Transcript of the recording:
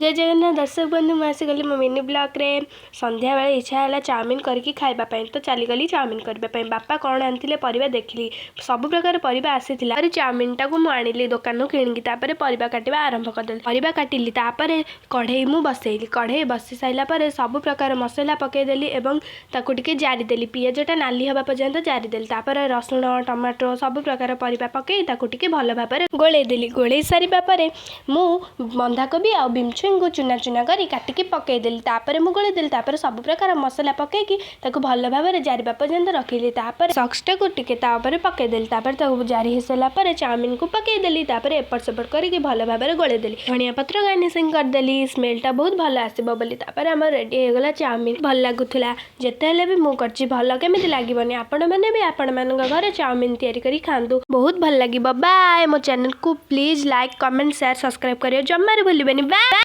ଜୟ ଜଗନ୍ନାଥ ଦର୍ଶକ ବନ୍ଧୁ, ମୁଁ ଆସିଗଲି ମୋ ମିନି ବ୍ଲଗ୍ରେ। ସନ୍ଧ୍ୟାବେଳେ ଇଚ୍ଛା ହେଲା ଚାଉମିନ୍ କରିକି ଖାଇବା ପାଇଁ, ତ ଚାଲିଗଲି ଚାଉମିନ୍ କରିବା ପାଇଁ। ବାପା କ'ଣ ଆଣିଥିଲେ ପରିବା ଦେଖିଲି, ସବୁ ପ୍ରକାର ପରିବା ଆସିଥିଲା। ତାପରେ ଚାଉମିନ୍ଟାକୁ ମୁଁ ଆଣିଲି ଦୋକାନରୁ କିଣିକି। ତାପରେ ପରିବା କାଟିବା ଆରମ୍ଭ କରିଦେଲି। ପରିବା କାଟିଲି, ତାପରେ କଢ଼େଇ ମୁଁ ବସେଇଲି। କଢ଼େଇ ବସି ସାରିଲା ପରେ ସବୁ ପ୍ରକାର ମସଲା ପକାଇଦେଲି ଏବଂ ତାକୁ ଟିକେ ଜାରିଦେଲି। ପିଆଜଟା ନାଲି ହେବା ପର୍ଯ୍ୟନ୍ତ ଜାରିଦେଲି। ତାପରେ ରସୁଣ, ଟମାଟୋ, ସବୁ ପ୍ରକାର ପରିବା ପକାଇ ତାକୁ ଟିକେ ଭଲ ଭାବରେ ଗୋଳେଇ ଦେଲି। ଗୋଳେଇ ସାରିବା ପରେ ମୁଁ ବନ୍ଧାକୋବି ଆଉ ବିମଛୁଇଁକୁ ଚୁନା ଚୁନା କରି କାଟିକି ପକାଇଦେଲି। ତାପରେ ମୁଁ ଗୋଳେଇ ଦେଲି। ତାପରେ ସବୁ ପ୍ରକାର ମସଲା ପକାଇକି ତାକୁ ଭଲ ଭାବରେ ଜାରିବା ପର୍ଯ୍ୟନ୍ତ ରଖିଲି। ତାପରେ ସକ୍ସଟାକୁ ଟିକେ ତା ଉପରେ ପକାଇଦେଲି। ତାପରେ ତାକୁ ଜାରି ହେଇସାରିଲା ପରେ ଚାଉମିନକୁ ପକାଇଦେଲି। ତାପରେ ଏପଟ ସେପଟ କରିକି ଭଲ ଭାବରେ ଗୋଳେଇ ଦେଲି। ଧନିଆ ପତ୍ର ଗାର୍ନିସିଂ କରିଦେଲି, ସ୍ମେଲଟା ବହୁତ ଭଲ ଆସିବ ବୋଲି। ତାପରେ ଆମର ରେଡ଼ି ହେଇଗଲା ଚାଉମିନ। ଭଲ ଲାଗୁଥିଲା। ଯେତେ ହେଲେ ବି ମୁଁ କରିଛି, ଭଲ କେମିତି ଲାଗିବନି? ଆପଣମାନେ ବି ଆପଣମାନଙ୍କ ଘରେ ଚାଉମିନ ତିଆରି କରି ଖାଆନ୍ତୁ, ବହୁତ ଭଲ ଲାଗିବ। ବାଏ। ମୋ ଚ୍ୟାନେଲକୁ please like, comment, share, subscribe କରିବେ ଜମାରୁ ଭୁଲିବେନି। ବାଏ।